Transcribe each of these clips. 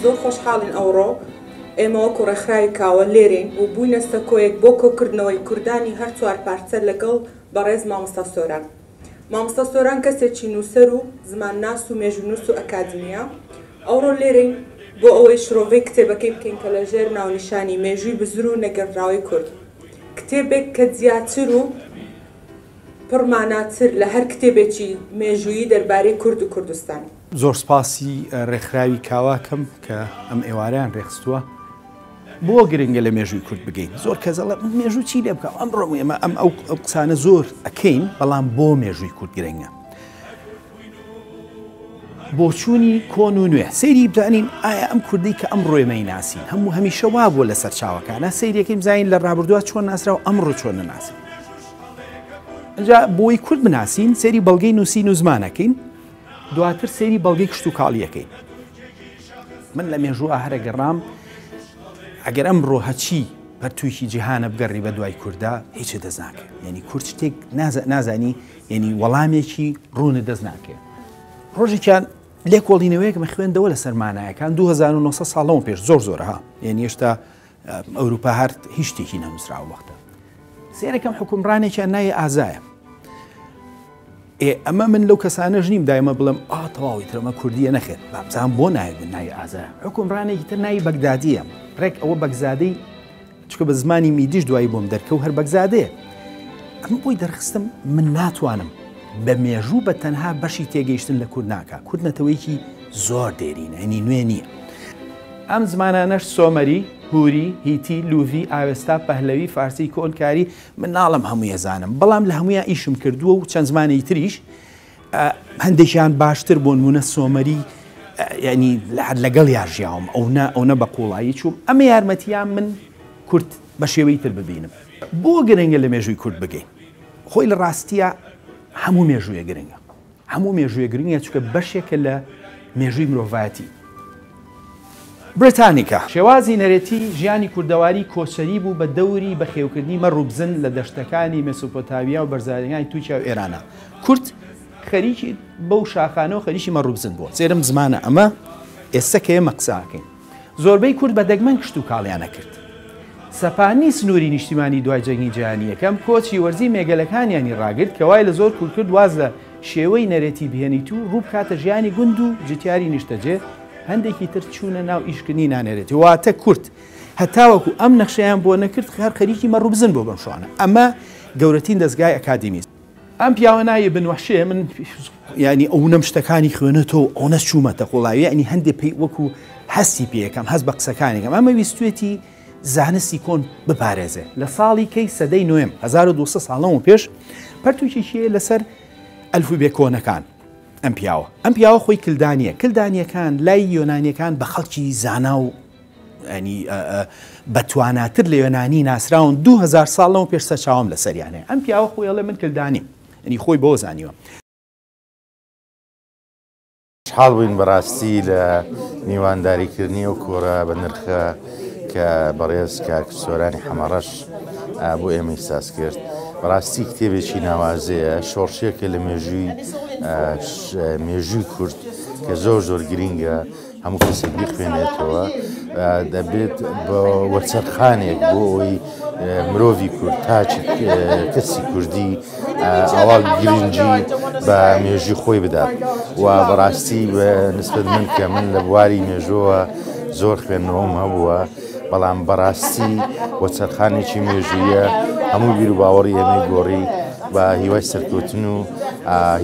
زۆر خۆشحاڵین ئەوڕۆ ئێمە وەکو ڕێکخراوی کاوە لێرەین و بووینە سەکۆیەک بۆ کۆکردنەوەی کوردانی هەر چوارپارچە لەگەڵ بەڕێز مامۆستا سۆران. مامۆستا سۆران کەسێکی نووسەر و زمانناس و مێژوونووس و ئەکادیمییە. ئەوڕۆ لێرەین بۆ ئەوەی شرۆڤەی کتێبەکەی بکەین کە لە ژێر ناونیشانی مێژووی بزر و نەگێڕدراوەی کورد کتێبێک کە زیاتر و پڕ ماناتر لە هەر کتێبێکی مێژوویی دەربارەی کورد و کوردستان. زۆر سپاسی ڕێکخراوی کاوە کەم کە ئەم ئێوارەیان ڕێکخستووە. بۆ گرنگە لە مێژووی کورد بگەین؟ زۆر کەس ئەڵێ مێژوو چی لێ بکەم؟ ئەمڕۆ ئێمە ئەم ئەو قسانە زۆر ئەکەین، بەڵام بۆ مێژووی کورد گرنگە؟ بۆچوونی کۆن و نوێ سەیری بزانین ئایا ئەم کوردی کە ئەمڕۆ ئێمەی ناسین هەموو هەمیشە وا بووە لە سەرچاوەکانە سەیرەکەین بزانین لە ڕابردووە چۆن ناسرا و ئەمڕۆ چۆن نەناسین. ئینجا بۆی کورد بناسین سەیری بەڵگەی نووسین و زمانەکەین دواتر سەیری بەڵگەی کشتوکاڵیەکەین. من لە مێژووە هەرە گەڕام ئەگەر ئەمڕۆ هەچی پەرتووکی جیهانە بگەڕی بە دوای کووردا هیچ دەست ناکەێت یعنی کورد شتێک نازانی یعنی وەڵامێکی ڕوونە دەست ناکەێت ڕۆژێکیان لێکۆڵینەوەیەک مە خوێندەوە لەسەر مانایەکان 2900 ساڵەوە پێش زۆر زۆرها یعنی هێشتا ئەوروپا هەر هیچ شتێکی نەنووسراوە وەختە سێرەکەم حکومڕانێکیان ناوی ئازایە ئێ ئەمە من لەو کەسانەش نیم دایمە بڵێم ئا تەواوی ترەمە کوردیە نەخێر بابزان بۆ ناوی بن ناوی ئازایە حکومڕانێکی تر ناوی بەگدادیە ڕێک ئەوە بەگزادەی چکە بە زمانی میدیش دوایی بۆم دەرکەو هەر بەگزادەیە ئەمە بۆی دەرخستم من ناتوانم بە مێژوو بە تەنها بەشی تێگەیشتن لە کورد ناکا کورد نەتەوەیەکی زۆر دێرینە ینی نوێ نییە. ئەم زمانانەش سۆمەری، هوری، هیتی، لوڤی، ئاوێستا، پەهلەوی، فارسی کۆن، کاری، من ناڵێم هەمووی ئەزانم بەڵام لە هەموویان ئیشم کردووە و چەند زمانی تریش هەندێکیان باشتر بۆ نمونە سۆمەری ینی لەگەڵ یا ژیاوم ئەو نا ئەو نە بە قوڵایی چووم ئەمە یارمەتیان من کورد بە شێوەی تر ببینم. بۆ گرنگە لە مێژووی کورد بگەین؟ خۆی لە ڕاستیا هەموو مێژوویە گرنگە. هەموو مێژوویە گرنگە چونکە بەشێکە لە مێژووی مرۆڤایەتی. بریتانیکا. شێوازی نەرێتی ژیانی کوردەواری کۆچەری بوو بە دەوری بەخێوکردنی مەڕ و بزن لە دەشتەکانی مێسۆپۆتاویا و بەرزاییەکانی تورکیا و ئێرانا. کورد خەریکی بەو شاخانە و خەریکی مەڕ و بزن بووە. سەیرم زمانە ئەمە ئێستە کە ئێمە قسە ئەکەین. زۆربەی کورد بە دەگمەن کشتوکاڵیان ئەکرد. سەپاندنی سنووری نیشتیمانی دوای جەنگی جیهانی یەکەم، کۆچی وەرزی مێگەلەکانیانی ڕاگرت کە وای لە زۆر کورد کرد واز لە شێوەی نەرێتی بهێنیت و ڕوو بکاتە ژیانی گوند و جوتیاری نیشتەجێ، هەندێکی تر چوونە ناو ئیشکردنی نانەرێتی. واتە کورد هەتاوەکو ئەم نەخشەیان بۆ نەکرد هەر خەریکی مەڕ و بزن بووە بەم شوانە. ئەمە گەورەترین دەزگای ئەکادیمی. ئەم پیاوە ناوی بن وەحشیە من یعنی ئەونەم شتەکانی خوێنێتەوە ئەونە چوومەتە قوڵاوی یعنی هەندێ پێی وەکو هەستی پێیەکەم هەست بە قسەکانێکم ئەمە ویستوێتی زانستی کۆن بپارێزێ لە ساڵی کەی سەدەی نوێم 1200 ساڵەوە پێش پەرتوکێکی لەسەر ئەلفوبێ کۆنەکان ئەم پیاوە ئەم پیاوە خۆی کلدانیە کلدانیەکان لای یۆنانیەکان بە خەڵکی زانا و ینی بەتواناتر لە یۆنانی ناسراون 2000 ساڵ لەمە پێش سەرچاوم لەسەریان هەیە ئەم پیاوە خۆی ئەڵێ من کلدانیم ینی خۆی بەوە زانیوە. خۆشحاڵ بووین بەڕاستی لە میوانداریکردنی ئەو کۆڕە بە نرخە کە بەڕێز کاک سۆرانی حەمەڕەش بۆ ئێمەی ساز کرد. بەڕاستی کتێبێکی ناوازەیە، شۆڕشێکە لە مێژووی مێژووی کورد کە زۆر زۆر گرینگە. هەموو کەسێک بیخوێنێتەوە دەبێت بە وەرچەرخانێک بۆ ئەوەی مرۆڤی کورد تاکی کەسی کوردی ئاوا گرنگی بە مێژوی خۆی بدات و بەڕاستی بە نسبەت من کە من لە بواری مێژووە زۆر خوێندنەوەم هەبووە بەڵام بەڕاستی وەچەرخانێکی مێژوویە هەموو بیر و باوەڕی ئێمەی گۆڕی بە هیوای سەرکەوتن و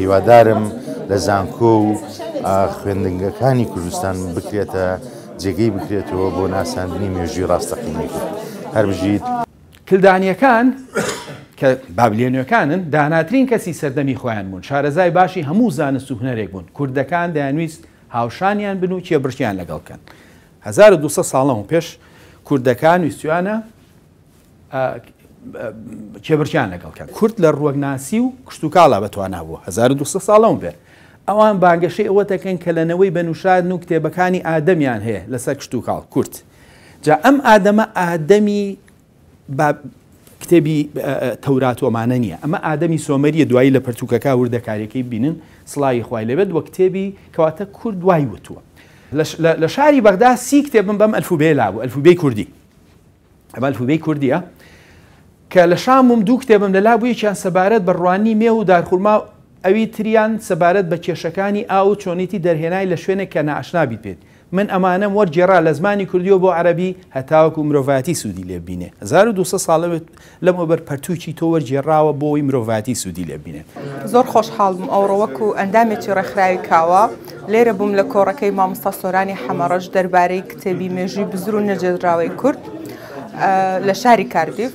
هیوادارم لە زانکۆ و خوێندنگەکانی کوردستان بکرێتە جێگەی بکرێتەوە بۆ ناساندنی مێژووی ڕاستەقینەی کورد. هەر بژیت. کلدانییەکان کە بابلیۆنییەکانن، داناترین کەسی سەردەمی خۆیان بوون، شارەزای باشی هەموو زانست و هونەرێک بوون، کوردەکان دەیانویست هاوشانیان بن و کێبڕکێیان لەگەڵ بکەن. 1200 ساڵ لەمەوپێش کوردەکان ویستویانە کێبڕکێیان لەگەڵ کەن. کورد لە ڕووەکناسی و کشتوکاڵا بەتوانا بووە، 1200 ساڵ لەمەوبەر. ئەوان بانگەشەی ئەوە دەکەن کە لە نەوەی بەنوشادن و کتێبەکانی ئادەمیان هەیە لەسەر کشتوکاڵ، کورد. جا ئەم ئادەمە ئادەمی با کتێبی تەورات و ئەمانە نییە، ئەمە ئادەمی سۆمەریە، دوایی لە پەرتووکەکە وردەکاریەکەی ببینن، سڵاوی خوای لێبێت، وە کتێبی کەواتە کورد وای وتووە. لە شاری بەغدا سی کتێبم بەم ئەلفوبێ لابوو، ئەلفوبێی کوردی. ئەمە ئەلفوبێی کوردیە کە لە شام بووم دوو کتێبم لەلا بوو، یەکیان سەبارەت بە ڕواننی مێو و دارخورما و ئەوی تریان سەبارەت بە کێشەکانی ئاو و چۆنیتی دەرهێنای لە شوێنێک کە نائاشنا بیت پێت. من ئەمانەم وەرگێڕا لە زمانی کوردیەوە بۆ عەرەبی هەتاوەکو مرۆڤایەتی سوودی لێ ببینێ. 1200 ساڵ لەمەوبەر پەرتووکی تۆ وەرگێڕاوە بۆ ئەوەی مرۆڤایەتی سوودی لێ ببینێ. زۆر خۆشحاڵ بووم ئەوڕۆ وەکو ئەندامێکی ڕێکخراوی کاوە لێرە بووم لە کۆڕەکەی مامۆستا سۆرانی حەمەڕەش دەربارەی کتێبی مێژووی بزر و نەجێزراوەی کورد لە شاری کاردیف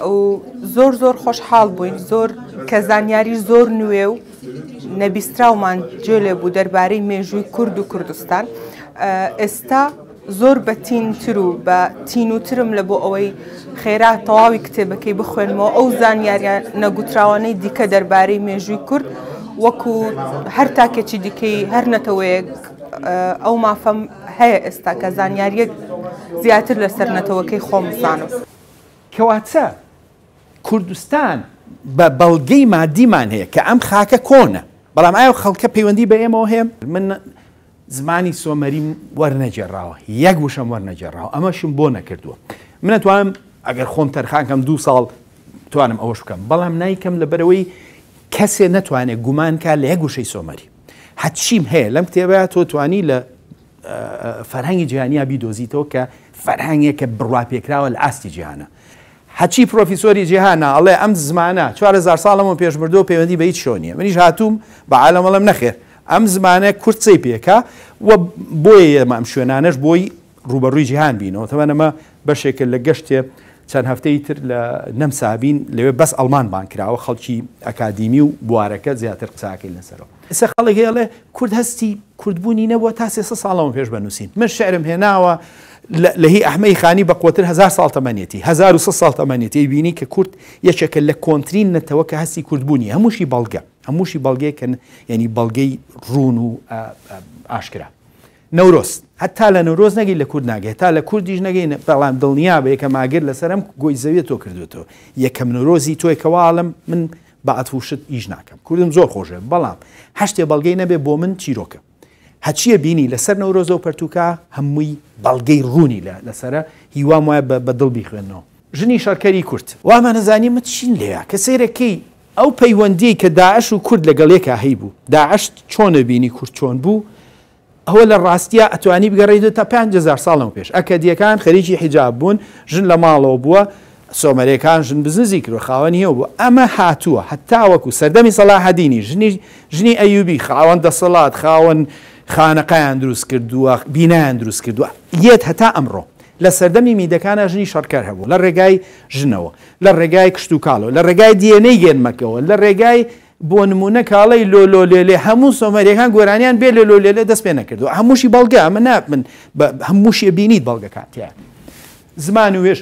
و زۆر زۆر خۆشحاڵ بووین زۆر کە زانیاری زۆر نوێ و نەبیستراومان جێ لێ بوو دەربارەی مێژووی کورد و کوردستان ئێستا زۆر بە تینتر و بە تینووترم لە بۆ ئەوەی خێرا تەواوی کتێبەکەی بخوێنمەوە ئەو زانیاریە نەگوتراوانەی دیکە دەربارەی مێژووی کورد وەکو هەر تاکێکی دیکەی هەر نەتەوەیەک ئەو مافەم هەیە ئێستا کە زانیاریەک زیاتر لەسەر نەتەوەکەی خۆم بزانم. کەواتە کوردستان بە بەڵگەی مادیمان هەیە کە ئەم خاکە کۆنە، بەڵام ئایا ئەو خەڵکە پەیوەندی بە ئێمەوە هەیە؟ من زمانی سۆمەریم وەرنەگێڕاوە، یەک وشەم وەرنەگێڕاوە، ئەمەشم بۆ نەکردووە. من ئەتوانم ئەگەر خۆم تەرخان کەم دوو ساڵ توانم ئەوەش بکەم، بەڵام نایکەم لەبەرئەوەی کەسێ نەتوانێت گومان کا لە یەک وشەی سۆمەری. هەرچیم هەیە لەم کتێبە تۆ توانی لە فەرهەنگی جیهانیا بیدۆزیتەوە کە فەرهەنگێکە بڕواپێکراوە لە ئاستی جیهانە. هەرچی پرۆفیسۆری جیهانە ئەڵێ ئەم زمانە 4000 ساڵ لەمەو پێش مردووە پەیوەندی بە هیچ شۆ نییە منیش هاتووم بە عالەم ئەڵێم نەخێر ئەم زمانە کورد قسەی پێکا و بۆیە ئێمە ئەم شوێنانەش بۆی ڕووبەڕووی جیهان بینەوە تەبەن ئەمە بەشێکە لە گەشتێ چەند هەفتەی تر لە نەمسا بین لەوێ بەس ئەڵمان بان کراوە خەڵکی ئەکادیمی و بوارەکە زیاتر قساکەین لەسەرەوە ئێستا خەڵک هەیە ئەڵێ کورد هەستی کوردبوونی نەبووە تا 300 ساڵ لەمە پێش بە نووسین من شعرم هێناوە لە هی ئەحمەی خانی بە قوتر هزار ساڵ تەمەنێتی 1100 ساڵ تەمەنێتی بینی کە کورد یەکێکە لە کۆنترین نەتەوە کە هەستی کوردبوونی هەمووشی بەڵگە هەمووشی بەڵگەیەکن یعنی بەڵگەی ڕوون و ئاشکرا نەورۆز هەتا لە نەورۆز نەگەی لە کورد ناگەی هەتا لە کوردیش نەگەی بەڵام دڵنیا بە یەکەم ئاگر لەسەر ئەم گۆی زەویە تۆ کردوێتەوە یەکەم نەورۆزی تۆی کەواڵم من بە عەتف و شت ئیش ناکەم کوردم زۆر خۆشە بەڵام هەشتێ بەڵگەی نەبێ بۆ من چیرۆکە هەچیە بینی لەسەر نەورۆزە و پەرتوکە هەمووی بەڵگەی ڕوونی لە لەسەرە هیوام وایە بە دڵ بیخوێنەوە. ژنی شەڕکەری کورد. وامانەزانی ئەمە چین لێیە کە سەیرەکەی ئەو پەیوەندیەی کە داعش و کورد لەگەڵ یەکا هەیبوو داعش چۆن ئەبینی کورد چۆن بوو ئەوە لە ڕاستیا ئەتوانی بگەڕێیتەوە تا 5000 ساڵ لەمە پێش ئەکەدیەکان خەریکی حیجاب بوون ژن لە ماڵەوە بووە سۆمەرێکان ژن بزنزی کردوە خاوەنی هێو بوو ئەمە هاتووە هەتاوەکو سەردەمی سەلاحەدینی ژنی ژنی ئەیوبی خاوەن دەسەڵات خاوەن خانەقایان دروست کردووە بینایان دروست کردووە یەت هەتا ئەمڕۆ لە سەردەمی میدەکانا ژنی شەڕکەر هەبوو لە ڕێگای ژنەوە لە ڕێگای کشتوکاڵەوە لە ڕێگای DNA گەنمەکەوە لە ڕێگای بۆ نموونە کاڵەی لۆ لۆ لێ لێ هەموو سۆمەریەکان گۆرانیان بێ لۆ لۆ لێ لێ دەست پێ نەکردووە هەمووشی بەڵگە ئەمە نا من هەمووشی بینیت بەڵگەکان تیا زمان و وێژ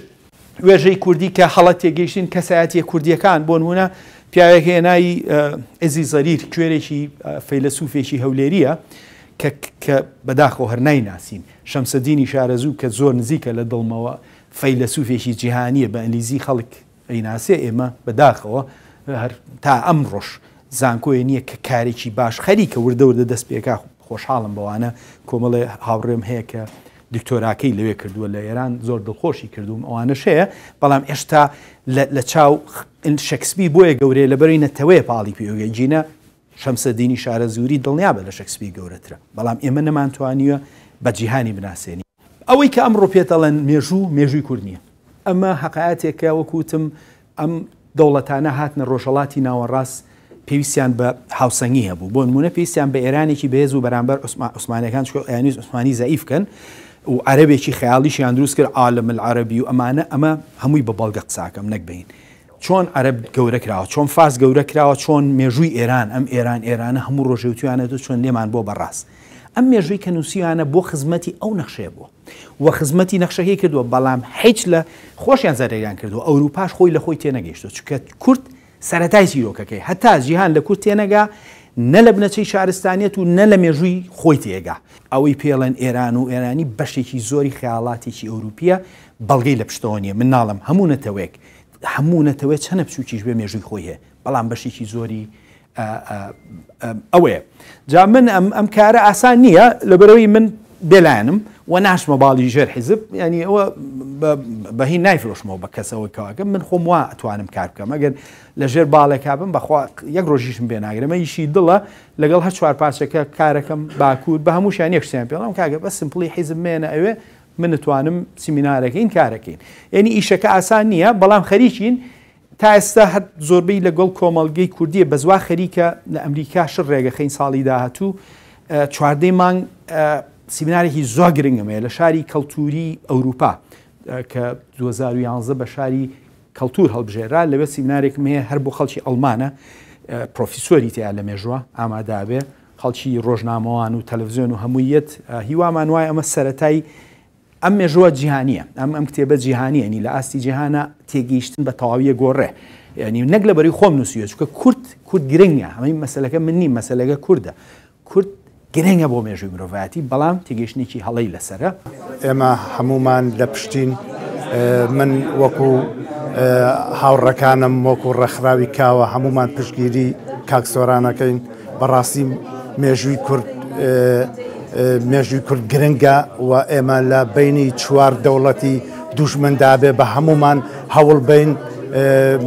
وێژەی کوردی کە هەڵە تێگەیشتین کەسایەتیە کوردیەکان بۆ نموونە پیاوێک هەیە ناوی عزی زەریر کوێرێکی فەیلەسوفێکی هەولێریە کە کە بەداخەوە هەر نایناسین شەمسەدینی شارەزوو کە زۆر نزیکە لە دڵمەوە فەیلەسوفێکی جیهانیە بە ئەنگلیزی خەڵک ئەیناسێ ئێمە بەداخەوە هەر تا ئەمڕۆش زانکۆیە نییە کە کارێکی باش خەریکە وردە وردە دەست پێکا خۆشحاڵم بەوانە کۆمەڵێ هاوڕێم هەیە کە دکتۆراکەی لەوێ کردووە لە ئێران زۆر دڵخۆشی کردووم ئەوانەش هەیە بەڵام ئێشتا لە چاو شەکسپیر بۆیە گەورەیە لەبەرەی نەتەوەیە پاڵی پێوەگە گینە شەمسەدینی شارەزووری دڵنیابە لە شەکسپیر گەورەترە بەڵام ئێمە نەمانتوانیوە بە جیهانی بناسێنین. ئەوەی کە ئەمڕۆ پێت ئەڵێن مێژوو، مێژووی کورد نییە. ئەمە هەقایەتێکە وەکو وتم ئەم دەوڵەتانە هاتنە ڕۆژهەڵاتی ناوەڕاست پێویستیان بە هاوسەنگی هەبوو. بۆ نموونە پێویستیان بە ئێرانێکی بەهێز بوو بەرامبەر عوسمانیەکان چونکە ئەیانویست عوسمانی زەعیف کەن و عەرەبێکی خەیاڵیشیان دروست کرد عالم العربی و ئەمانە ئەمە هەمووی بە بەڵگە قساکەم نەک بەین چۆن عەرەب گەورە کراوە، چۆن فارس گەورە کراوە، چۆن مێژووی ئێران، ئەم ئێران ئێرانە هەموو ڕۆژێ وتویانەتەوە چۆن لێمان بۆ بە ڕاست. ئەم مێژووی کە نووسیویانە بۆ خزمەتی ئەو نەخشەیە بووە و خزمەتی نەخشەکەی کردووە، بەڵام هیچ لە خۆشیان زەرەریان کردووە، ئەوروپاش خۆی لە خۆی تێنەگەیشتووە، چونکە کورد سەرەتای چیرۆکەکەی هەتا جیهان لە کورد تێنەگا نە لە بنەچەی شارستانیەت و نە لە مێژووی خۆی تێگا. ئەوەی پێڵێن ئێران و ئێرانی بەشێکی زۆری خەیاڵاتێکی ئەوروپیە بەڵگەی لە پشتەوە نیە، من ناڵێم هەموو نەتەوەیەک هەموو نەتەوەیەک چەنە بچووکیش بێ مێژووی خۆی هەیە بەڵام بەشێکی زۆری ئەوەیە جا من ئەم ئەم کارە ئاسان نییە لەبەرەوەی من بێلایەنم و ناچمە باڵی ژێر حیزب، یانی ئەوە بە هین نایفرۆشمەوە بە کەسەوە کەواکە من خۆم وا ئەتوانم کار بکەم، ئەگەر لە ژێر باڵێکا بم بەخوا یەک ڕۆژیشم پێ ناگرێ، ئەمە ئیشی دڵە لەگەڵ هەر چوار پارچەکە کارەکەم باکوور بە هەمووشیان یەک شتیان پێڵم کاکە بەس simply حیزب مێنە ئەوێ من ئەتوانم سیمینارەکەین کارەکەین، یعنی ئیشەکە ئاسان نییە بەڵام خەریکین. تا ئێستا هەر زۆربەی لەگەڵ کۆمەڵگەی کوردیە بەس وا خەریکە لە ئەمریکا شڕ ڕێگەخەین ساڵی داهاتوو چواردەی مانگ سیمینارێکی زۆر گرنگم هەیە لە شاری کەڵتوری ئەوروپا کە 2011 بە شاری کەڵتور هەڵبژێرا لەوێ سیمینارێکم هەیە هەر بۆ خەڵکی ئەڵمانە پرۆفیسۆری تیا لە مێژوە ئامادابێ خەڵکی ڕۆژنامەوان و تەلەڤزیۆن و هەموویەت هیوامان وایە ئەمە سەتای ئەم مێژووە جیهانییە، ئەم ئەم کتێبە جیهانییە، یانی لە ئاستی جیهانا تێگەیشتن بە تەواویە گۆڕێ. یانی نەک لەبەری خۆم نووسیوە، چونکە کورد کورد گرنگە، ئەمەی مەسەلەکە من نیم، مەسەلەکە کوردە. کورد گرنگە بۆ مێژووی مرۆڤایەتی، بەڵام تێگەیشتنێکی هەڵەی لەسەرە. ئێمە هەموومان لە پشتین، من وەکو هاوڕێکانم، وەکو ڕێکخراوی کاوە هەموومان پشتگیری کاک سۆران ئەکەین. بەڕاستی مێژووی کورد مێژووی کورد گرنگە و ئێمە لە بینی چوار دەوڵەتی دوژمندا بێ بە هەمومان هەوڵ بین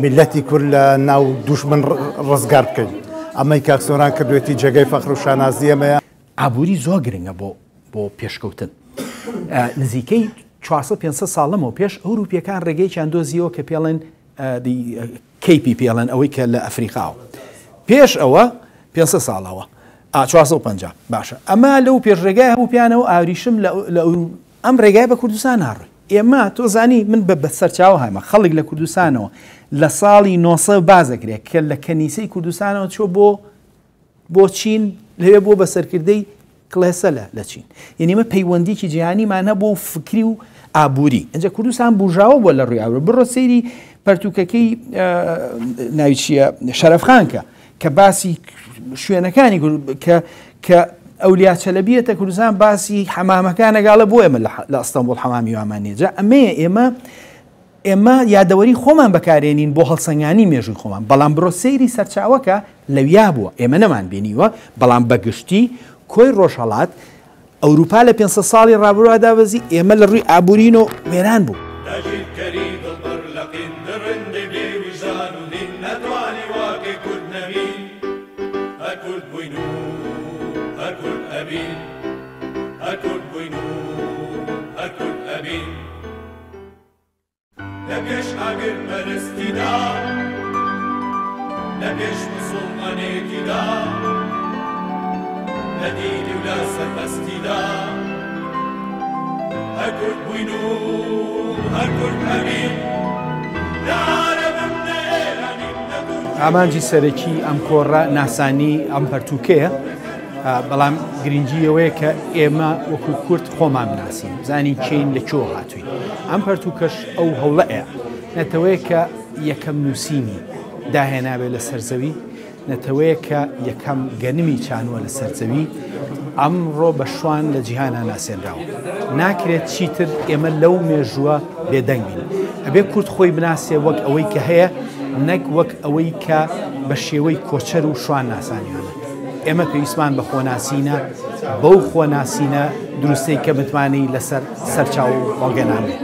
میلەتی کورد لە ناو دوژمن ڕزگار بکەین ئەمەی کاک سۆران کردوێتی جێگەی فەخر و شانازی ئێمەیە. ئابووری زۆر گرنگە بۆ بۆ پێشکەوتن. نزیکەی 400 500 ساڵ لەمەوە پێش ئەوروپیەکان ڕێگەیەکیان دۆزیەوە کە پێڵێن کەیپی پێڵێن ئەوەی کە لە ئەفریقاوە پێش ئەوە 500 ساڵەوە ئا 450 باشە ئەمە لەو پێش ڕێگای هەبوو پیانەوە ئاوریشم لە ئەم ڕێگای بە کوردستان ناڕۆی ئێمە تۆ زانی من بە سەرچاوە هەمە خەڵک لە کوردستانەوە لە ساڵی 900 بازەکرێت کە لە کەنیسەی کوردستانەوە چۆ بۆ بۆ چین لەوێ بووە بە سەرکردەی کڵێسە لە لە چین یعنی ئمە پەیوەندیکی جیهانیمان هەبوو و فکری و ئابووری ئەجا کوردستان بژاوە بووە لە ڕووی ئاورە بڕۆ سەیری پەرتوکەکەی ناوی چییە شەرەفخانکە کە باسی شوێنەکانی کە کە ئەولیا چەلەبیەتە کوردستان باسی حەمامەکانەگاڵە بۆ ئێمە لە ئەستەنبوڵ حەمامی وامان نییە جا ئەمەیە ئێمە ئێمە یادەوەری خۆمان بەکارێنین بۆ هەڵسەنگانی مێژووی خۆمان، بەڵام بڕۆ سەیری سەرچاوەکە لەویا بووە، ئێمە نەمانبینیوە، بەڵام بە گشتی کۆی ڕۆژهەڵات، ئەوروپا لە 500 ساڵی ڕابروا دابەزی، ئێمە لە ڕووی ئابوورینۆ وێران بوو. داگیرکەری دڵبڕ لە قین دڕندەی بێ ویژدان و دین نەتوانی واکەی کورد نەبی هەر کورد بووین و هەر کورد ئەبین هەر کورد بووین و هەر کورد ئەبین. لە پێش ئاگر پەرستیدا، لە پێش موسوڵمانێتیدا، لە دینی و لە سەربەستیدا، هەر کورد بووین و هەر کورد ئەبین، نە عەرەبم نە ئێرانیم نە تورکیم. ئامانجی سەرەکی ئەم کۆڕە ناسانی ئەم پەرتووکەیە، بەڵام گرنگی ئەوەیە کە ئێمە وەکو کورد خۆمان بناسین، بزانین کێین، لە کوێوە هاتووین. ئەم پەرتووکەش ئەو هەوڵەیە. نەتەوەیەک کە یەکەم نووسینی داهێنابێ لەسەر زەوی، نەتەوەیەک کە یەکەم گەنمی چانووە لەسەر زەوی، ئەمڕۆ بە شوان لە جیهانا ناسێنراوە. ناکرێت چیتر ئێمە لەو مێژووە بێدەنگ بین. ئەبێ کورد خۆی بناسێ وەک ئەوەی کە هەیە، نەک وەک ئەوەی کە بە شێوەی کۆچەر و شوان ناسانیانە. ئێمە پێویستمان بە خۆناسینە، بەو خۆناسینە دروستەی کە متمانەی لەسەر سەرچاوە و بەڵگەنامەیە.